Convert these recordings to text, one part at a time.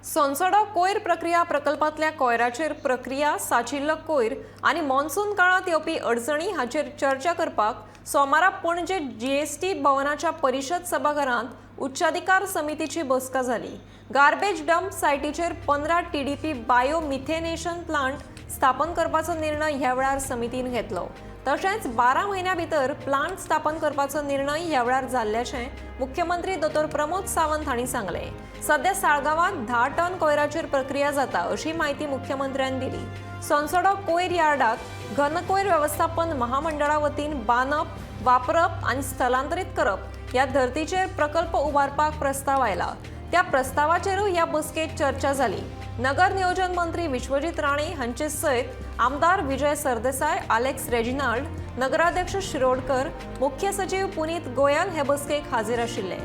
सोनसडो कोयर प्रक्रिया प्रकल्पांतल्या कोयराचेर प्रक्रिया, साचिल्लो कोयर आनी मॉन्सून काळांत येवपी अडचणी हाचेर चर्चा करपाक सोमारा पणजे जीएसटी भवनाच्या परिशद सभाघरांत उच्चाधिकार समितीची बसका जाली. गार्बेज डंप सायटीचेर 15 टीडीपी बायो मिथेनेशन प्लांट स्थापन करपाचो निर्णय ह्या वेळार समितीन घेतलो. तशेंच 12 म्हयन्यां भितर प्लांट स्थापन करपाचो निर्णय ह्या वेळार जाल्ल्याचें मुख्यमंत्री दोतोर प्रमोद सावंत हांणी सांगलें. सध्या साळगांवांत 10 टन कोयराचेर प्रक्रिया जाता, अशी म्हायती मुख्यमंत्र्यान दिली. सोनसडो कोयर यार्डाक घन कोयर वेवस्थापन महामंडळा वतीन बांदप, वापरप आनी स्थलांतरीत करप ह्या धर्तीचेर प्रकल्प उबारपाक प्रस्ताव आयला. त्या प्रस्तावाचेरूय ह्या बसकेत चर्चा जाली. नगर नियोजन मंत्री विश्वजीत राणे हांचे सयत आमदार विजय सरदेसाय, आलेक्स रेजिनाल्ड, नगराध्यक्ष शिरोडकर, मुख्य सचिव पुनीत गोयल हे बसकेक हाजीर आशिल्ले.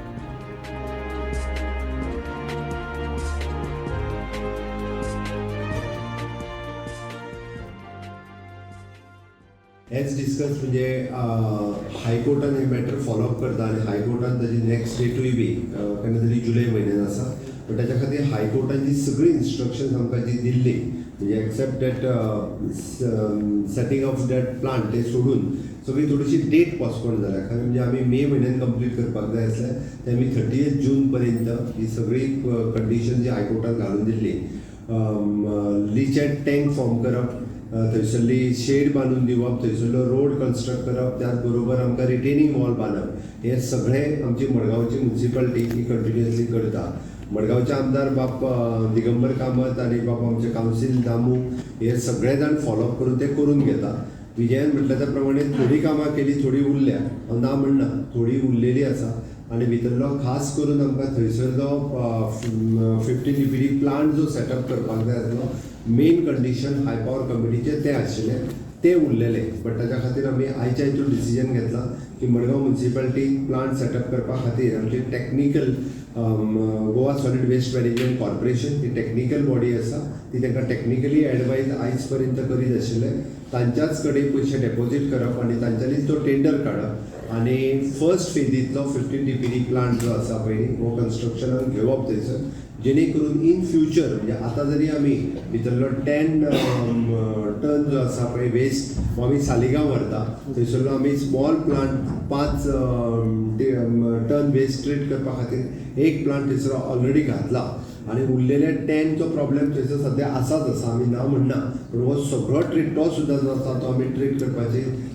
एज डिस्कस, म्हणजे हायकोर्टान हे मॅटर फॉलोअप करता आनी हायकोर्टान ताजी नेक्स्ट डेटूय बी केन्ना तरी जुलय म्हयन्यान आसा. पण ताच्या खातीर हायकोर्टान जी सगळी इन्स्ट्रक्शन्स आमकां जी दिल्ली, म्हणजे except that setting of that plant, ते सोडून सगळी थोडीशी डेट पोस्टपोन जाल्या. खरें म्हणजे आमी मे म्हयन्यान कंप्लीट करपाक जाय आसलें, ते आमी 30 जून पर्यंत ही सगळी कंडिशन जी हायकोर्टान घालून दिल्ली, लिचेट टँक फॉर्म करप, थंयसरली शेड बांदून दिवप, थंयसरलो रोड कन्स्ट्रक्ट करप, त्याच बरोबर आमकां रिटेनिंग वॉल बांदप, हे सगळें आमची मडगांवची मुन्सिपालिटी ही कंटिन्युअसली करता. मडगांवचे आमदार बाब दिगंबर कामत आनी बाब आमचे कावन्सील दामू हे सगळे जाण फॉलोअप करून ते करून घेता. विजयान म्हटलें त्या प्रमाणे थोडी कामां केली, थोडी उरल्या, हांव ना म्हणना, थोडी उरलेली आसा. आनी भितरलो खास करून आमकां थंयसरलो 15 टीपीडी प्लांट जो सेटअप करपाक जाय आसलो, मेन कंडिशन हाय पॉवर कमिटीचें तें आशिल्लें, तें उरलेलें. बट ताच्या खातीर आमी आयच्या हितून डिसिजन घेतलां की मडगांव मुन्सिपालिटी प्लांट सेटअप करपा खातीर आमची technical Goa solid waste management corporation ही टॅक्निकल बॉडी आसा, ती तांकां टॅक्निकली एडवायज आयज पर्यंत करीत आशिल्ले, तांच्याच कडेन पयशे डेपॉझीट करप आनी तांच्यांनीच तो टेंडर काडप आनी फर्स्ट फेजींतलो 15 टीपीडी प्लांट जो आसा पळय, हो कन्स्ट्रक्शनाक घेवप थंयसर, जेणे करून इन फ्युचर, म्हणजे आतां जरी आमी भितरलो 10 टन जो आसा पळय वेस्ट, हो आमी सालिगांव व्हरता. थंयसरलो आमी small plant 5 tonne waste treat करपा खातीर एक प्लांट थंयसर ऑलरेडी घातला आनी उरलेले 10चो प्रॉब्लेम थंयसर सद्या आसाच आसा, आमी ना म्हणना, पूण हो सगळो ट्रीट, तो सुद्दां जो आसा तो आमी ट्रीट करपाची.